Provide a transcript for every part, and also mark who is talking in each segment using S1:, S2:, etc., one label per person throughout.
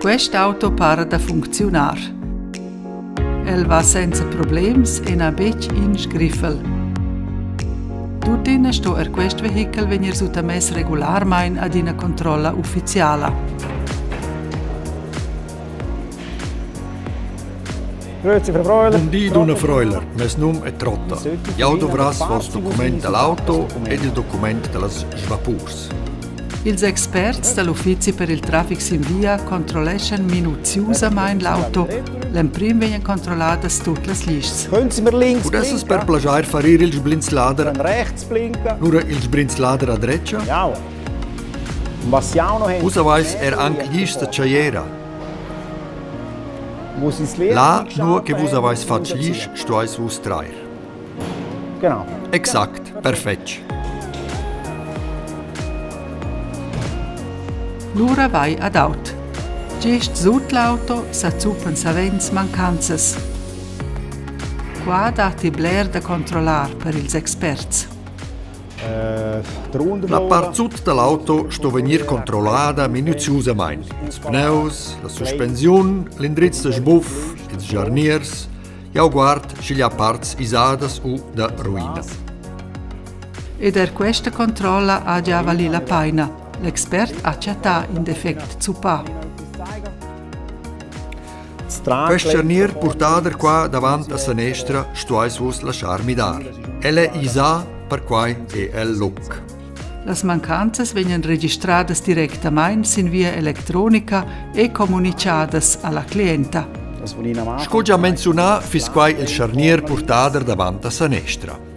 S1: Quest auto para da funcziunar. El va senza problems e n'ha betg in sgriffel. Tuttina sto er quest vehichel vegnir suttamess regularmain ad ina controlla uffiziala.
S2: Grüezi, Frau Freuler.
S3: Bun di, dunna Freuler. Mes num è Trotta. Jau dovrass voss document da l'auto ed il document da las svapurs.
S1: Ils experts da l'uffizi per il traffic sin via controlleschan minuziusamain l'auto. L'emprim vegnan controlladas tut las glischs.
S2: Können Sie mir links
S3: Pudessas per plaschair far ir il sbrinzlader?
S2: Dann rechts blinken.
S3: Lura il sbrinzlader a dretga?
S2: Ja. Und was Sie auch noch haben...
S3: Vus avais er anc glischs da tschajera. Là, nua che vus avais fatg glisch, stuais vus trair.
S2: Genau.
S3: Exact, perfetg.
S1: Lura vai ad aut. Gest sut l'auto sa zuppan savens mancanzas. Qua datti bler da controllar per ils experts.
S3: La part sut da l'auto sto vegnir controllada minuziusamain. Ils pneus, la suspensiun, l'indriz da sbuff, ils giarniers. Jau guard sch'igl ha parts isadas u da ruina.
S1: Ed er questa controlla ha già valì la paina. L'expert ha chattà in defect zuppà.
S3: Quest scharnier purtader qua davant a sanestra stuais vus laschar midar. El è isà, perquai è el luc.
S1: Las mancanzas vegnan registradas directamain sin via electronica e communicadas alla clienta.
S3: Sco già menzionà fiss quai il scharnier purtader davant a sanestra.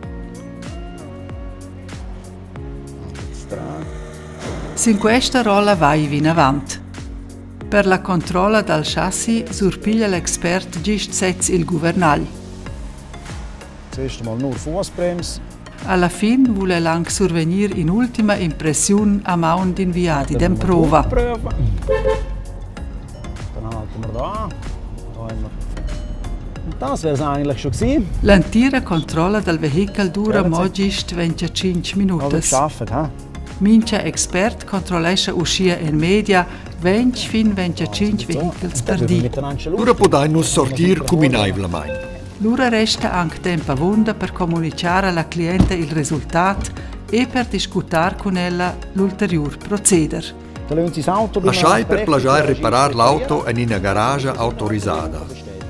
S1: Sin questa rolla vai vinavant. Per la controlla dal chassis surpiglia l'expert gist sez il guvernagl.
S2: Zuerst einmal nur Fußbremse.
S1: Alla fin vul el anc survegnir in'ultima impressiun a maun d'in viadi d'emprova.
S2: Dann halten wir da. Da haben wir Und das wäre es eigentlich schon gewesen.
S1: L'entira controlla dal vehichel dura mo gist 25 minutas.
S2: Geschafft, ha?
S1: Mincha expert controllescha uschia en media 20 fin 25 vehichels per di.
S3: Lura pudain nus sortir cuminaivlamain.
S1: Lura resta anc temp avunda per communichar alla clienta il resultat e per discutar cun ella l'ulteriur proceder.
S3: Laschai per plaschair reparar l'auto en ina garascha autorisada.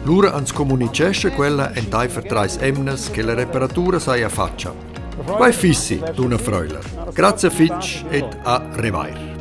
S3: Lura ans communitgescha quella entaifer trais emnas che la reparatura saja fatga. Quai fissi, dunna Freuler. Grazie fitg ed a revair.